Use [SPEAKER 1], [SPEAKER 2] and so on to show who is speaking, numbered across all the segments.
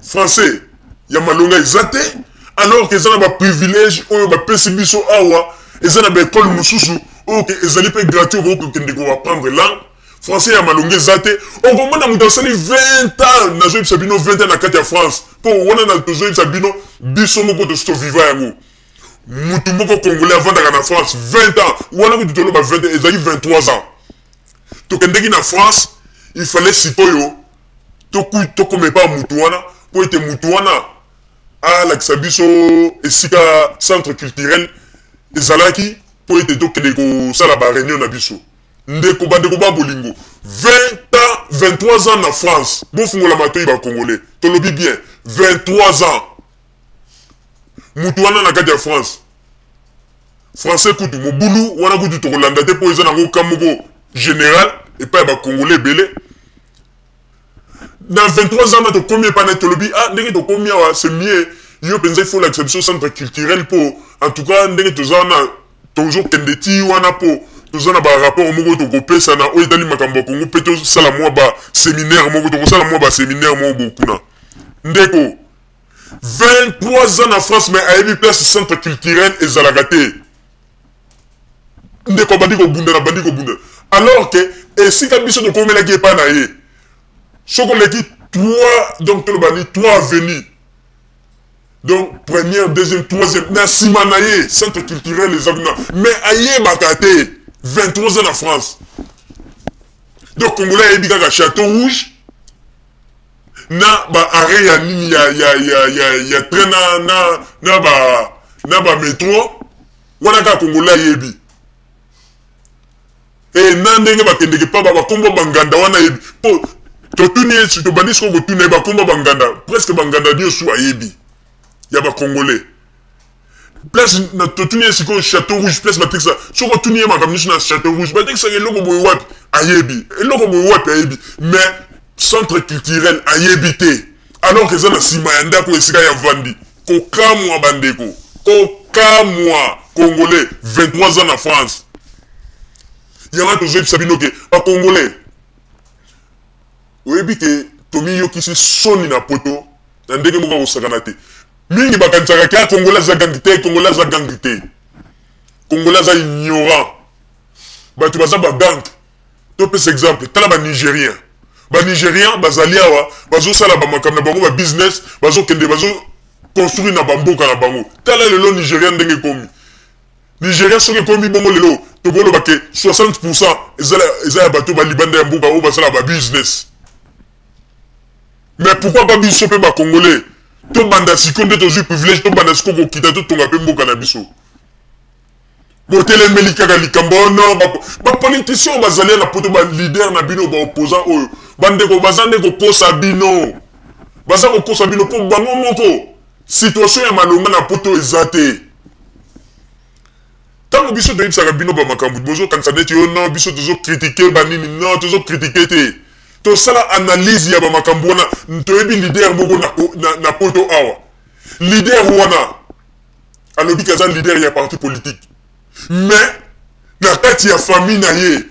[SPEAKER 1] Français ya malonga eza te, alors que eza na ba privilège oyo bapesi biso awa. Eza na baekole mosusu oyo ke ezali mpe gratuit, okoki kokende koapprendre langue. Français ya malonga eza te. Okomona moto asali 20 ans, nazoyebisa bino, 20 ans na kati ya France, mpo wana na tozoyebisa bino, biso moko tosi toviva yango. Mutu moko congolais avandaka na France 20 ans wana, kutu toloba 20 ans, ezalaki 23 ans. Tokendeki na France, il fallait sikoyo tokoma epa mutu wana mpo ete mutu wana alakisa biso esika centre culturel ezalaki, mpo ete tokende kosala baréunion na biso. Ndeko, bandeko ba bolingo, 20 ans, 23 ans na France, bofungola matoi bacongolais, tolobi bien, 23 ans. Mutu wana na kati ya France, français kutu mobulu wana, kutu tokolanda te mpo eza nango ka moko général epai ya bacongolais ebele. Na 23 ans na tokomi epai na, tolobi: "Ah, ndenge tokomi awa, c'est mieux yo mpenza il faut olakisa biso centre culturel, mpo en tout cas ndenge toza wana, tozokende ti wana mpo toza na barapport moko tokopesa na oyo etali makambo ya Kongo, mpe tosala mwa baséminaire moko, tokosala mwa baséminaire moko bokuna." Ndeko, 23 ans na France, mais ayebi place centre culturel ezalaka te. Ndeko abandi kobunda na bandi kobunda, alors que esika biso tokomelaki epai na ye, soki oleki 3, donc toloba ni 3 avenue, donc première, deuxième, troisième, na nsima na ye centre culturel eza kuna, mais ayebaka te. 23 ans na France. Donc congolais ayebi kaka Château Rouge na baarrêt ya nini ya train na bamétro wana kaka congolais ayebi. E na ndenge bakendeke pa bakombo banganda wana ayebi, mpo totuni ye, tobandi sikoyo kotuna ye bakombo banganda, presque banganda nyonso ayebi ya bacongolais. Place na totuni ye sikoyo Château Rouge, place batekisa, soki otuni ye makambo nyonso na Château Rouge, batekisaka eloko boye wapi, ayebi, eloko boye wapi, ayebi, mais centre culturel ayebi te, alors que eza na nsima ya ndako esika ya vandi. Kokamwa, bandeko, kokamwa. Congolais, 23 ans na France. Yango tozoyebisa bino ke bacongolais, oyebi ke tomiyokisi soni na poto na ndenge moko akosakana te. Mingi bakanisaka ke congolais aza gangi te. Congolais aza gangi te, congolais aza ignorant. Bato baza bagange, topesa exemple, tala banigérien. Banigérien bazali awa, bazosala bamakambo na bango, babusiness, bazokende, bazoconstruire na bamboka na bango. Tala lelo Nigérien ndenge ekomi. Nigéria soki ekomi bongo lelo, tokoloba ke 60 eza ya bato balibanda ya mboka oyo basala babusiness. Mais pourquoi pas biso mpe bacongolais tobanda sikoyo nde tozwi privilège, tobanda sikoyo kokita, totonga mpe mboka na biso? Botelemeli kaka likambo ono. Bapoliticien oyo bazali na poto, baleader na bino, baopposant oyo, bandeko, baza nde kokosa bino, baza kokosa bino, mpo bango moko situation ya malonga na poto eza te. Ntango biso toyebisaka bino bamakambo, bozokanisa neti yo non, biso tozocritiquer banini. Non, tozocritiquer te, tosala analyse ya bamakambo wana. Toyebi leader moko na poto awa. Leader wana alobi ke aza leader ya parti politique, mais na kati ya famille na ye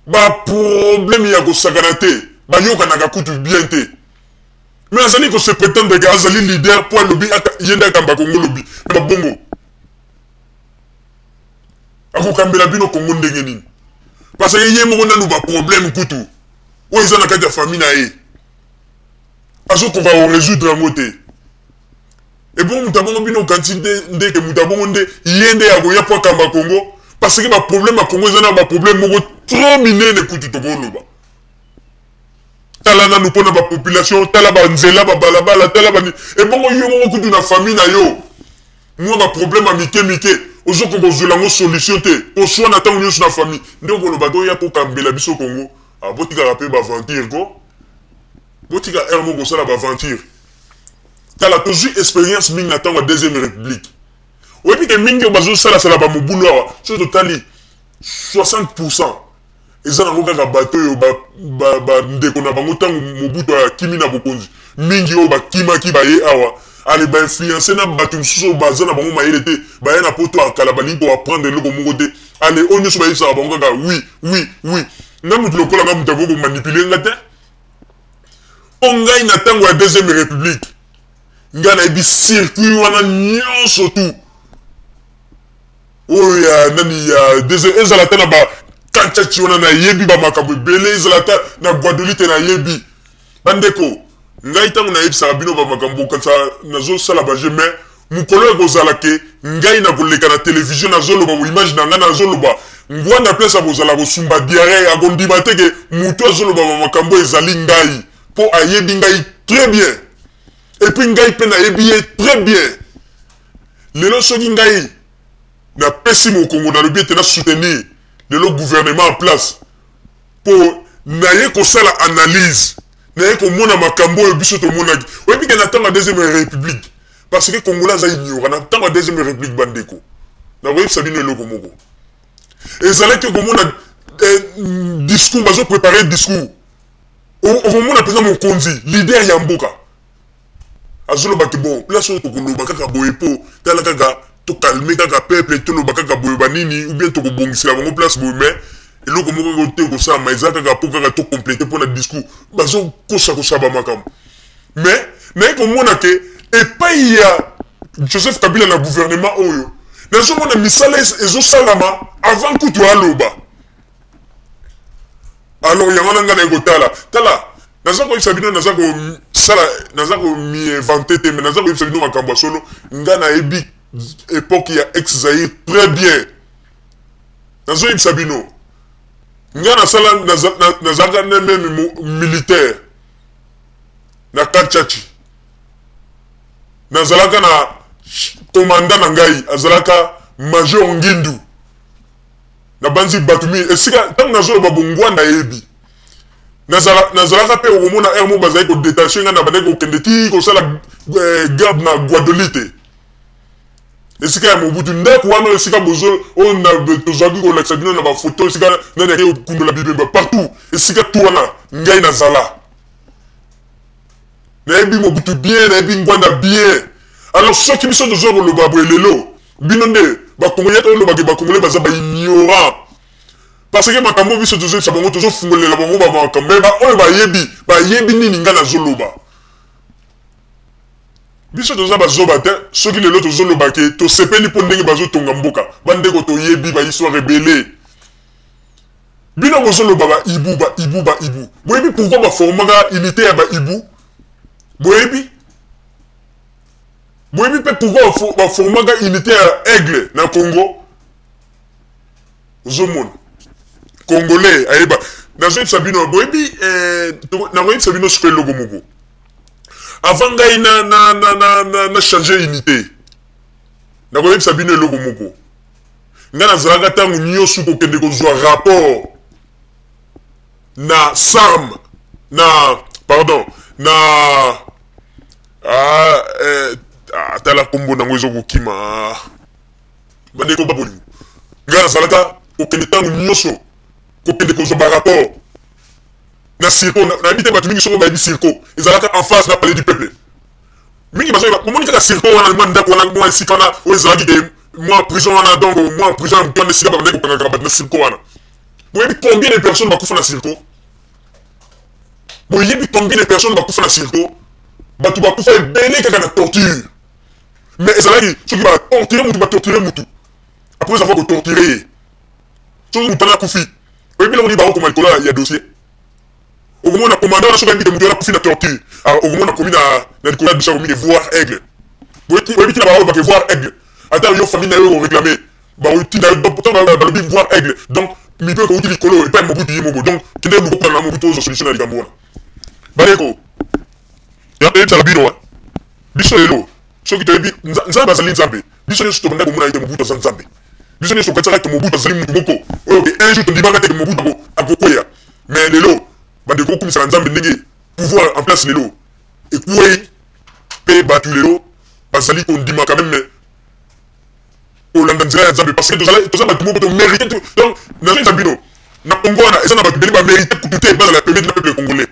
[SPEAKER 1] baproblème ya kosakana te, bayokanaka kutu bien te, mais azali kose prétendre ke azali leader, mpo alobi ye nde akamba Kongo. Lobi na babongo akokambela bino Kongo ndenge nini? Parce que ye moko nanu baproblème kutu oyo eza na kati ya famille na ye, azokoka korésoudre yango te. Ebongo moto abongo, bino okanisi ndeke moto abongo nde ye nde akoya mpo akamba Kongo? Parce que baproblème ya Kongo eza na baproblème moko trop minene kutu tokoloba. Tala nanu mpona bapopulation, tala banzela, babalabala, tala bani. Ebongo yo moko kutu na famille na yo, mwa baproblème ya mike mike ozokoka kozwela yango solution te, koswana ntango nyonso na famille, nde okoloba te oya kokambela biso Kongo? Botikaka mpe baaventure ko, botika heure moko kosala baaventure. Tala, tozwi expérience mingi na ntango ya deuxième république. Oyebi ke mingi oyo bazosalasala bamobulu awa, soki totali 60, eza nango kaka bato oyo bandeko na bango, ntango Mobutu akimi na bokonzi, mingi oyo bakimaki baye awa, ale bainfluence na bato mosusu oyo baza na bango mayele te, baya na poto ya kala, balingi koapprendre eloko moko te. Ale oyo nyonso bayebisaka bango kaka oui, oui, oui. Nga motu lokola nga, moto akoki komanipuler nga te. Mpo ngai na ntango ya deuxième république, ngai nayebi circuit wana nyonso tu oyo ya nani ya deuxième, ezala ata na ba kanchachi wana nayebi bamakambo ebele, ezala ata na Gbadolite nayebi. Bandeko, ngai ntango nayebisaka bino bamakambo, okanisa nazosala bajeu, mais mokolo ekozala ke ngai nakoleka na televizio, nazoloba image na ngai, nazoloba Ngbanda place akozala kosumba diarrhée, akondima te ke motu azoloba bamakambo ezali ngai, mpo ayebi ngai très bien et puis ngai mpe nayebi ye très bien. Lelo soki ngai napesi mokongo, nalobi ete nasoutenir lelo gouvernement en place, mpo naye kosala analyse, naye komona makambo oyo biso tomonaki. Oyebi ke na ntango ya deuxième république, parce que Congolais aza ignorant, na ntango ya deuxième république, bandeko, nakoyebisa bino eloko moko ezalaki komona discours, bazoprépare discours, okomona mpenza mokonzi, leader ya mboka, azolobaki: bon, place oyo tokoloba kaka boye, mpo tala kaka tocalmer kaka peuple, toloba kaka boye banini, ou bien tokobongisela bango place boye, mais eloko moko te kosalama, eza kaka mpo kaka tocompléter mpo na discours. Bazokosakosa bamakambo. Mais naye komona ke epai ya Joseph Kabila na gouvernement oyo, nazomona misala ezosalama avant kutu aloba. Alors yango wana ngai naye kotala tala, naza koyebisa bino, naza kosala, naza komiinventer te, mais naza koyebisa bino makambo ya solo. Ngai nayebi époque ya ex Zaire très bien. Nazoyebisa bino, ngai nasala, nazalaka ne même militaire na Kachachi, nazalaka na commandant na ngai, azalaka major Ngindu. Nabanzi bato mingi esika ntango nazoloba bongwa nayebi. Nazalaka mpe, okomona aire moko bazalaki kodétacher ngai, na bandaki kokende ti kosala garde na Gbadolite, esika ya Mobutu, ndako wana esika bozo oyo tozwaki kolakisa bino na bafoto, esika nani ake kokundola bibemba partout, esika tu wana ngai nazala. Nayebi Mobutu bien, nayebi Ngbanda bien. Alors soki biso tozwa koloba boye lelo, bino nde Bakongolais, tolobake Bakongolais baza baignorant, parce que makambo biso tozoyebisa bango, tozofungolela bango bamakambo, mais baoyo bayebi, bayebi nini ngai nazoloba. Biso toza bazoba te. Soki lelo tozoloba ke tosepeli mpo ndenge bazotonga mboka, bandeko, toyebi bahistoire ebele. Bino bozoloba bahiboux, bahiboux, bahiboux. Boyebi pourquoi baformaka unité ya bahiboux? Boyebi? Boyebi mpe pourquoi baformaka unité ya aigle na Congo? Ozomona Congolais ayeba. Nazoyebisa bino, boyebi, nakoyebisa bino sikoyo eloko moko. Avant ngai na changer unité, nakoyebisa bino eloko moko. Ngai nazalaka ntango nyonso kokende kozwa rapport na SARM, na, pardon, na tala nkombo nango ezokokima. Bandeko babolingo, ngai nazalaka kokende ntango nyonso kokende kozwa barapport na CIRCO. Nayebi te bato mingi soko bayebi CIRCO, ezalaka en face na Palais du Peuple. Mingi bazoyeba, omoni kaka CIRCO wana, mwa ndako wana, mwa esika wana oyo ezalaki te mwa prison wana, donc mwa prison ya motu wana, esika babandaki kokangaka bato na CIRCO wana. Boyebi combien de personnes bakufa na CIRCO? Boyebi combien de personnes bakufa na CIRCO? Bato bakufa ebele kaka na torture. Mais ezalaki soki batorture mutu, batorture mutu, après avoir kotorture ye, soki mutu wana akufi, oyebi eloko nini bakokoma likolo ya dossier? Okomona commandant wana, soki ayebi ke mutu wana akufi na torture, okomona komi na likolo ya dossier, akomi ke voir aigle. Oyebi tina baoyo bake voir aigle? Ata yo, famille na yo oréclame, baotinda yo ntango balobi voir aigle, donc mito ekouti likolo epai Mobutu ye moko. Donc kende luka na Mobutu, ozwa solution na likambo wana. Bandeko, toyebisaka bino, biso lelo soki toyebi Nzambe azali Nzambe, biso nyonso tobanda komona ete Mobutu aza Nzambe. Biso nyonso tokanisaka ete Mobutu azali mutu moko oyo ke un jour tondimaka te ke Mobutu akokweya. Mais lelo, bandeko, okumisaka Nzambe ndenge pouvoir en place lelo ekwei, mpe bato lelo bazali kondima quand même kolanda nzela ya Nzambe, parce que toza bato moko tomérite. Donc nazoyebisa bino, na Congo wana eza na bato ebele bamérite kutu te bazala pembeni na peuple congolais.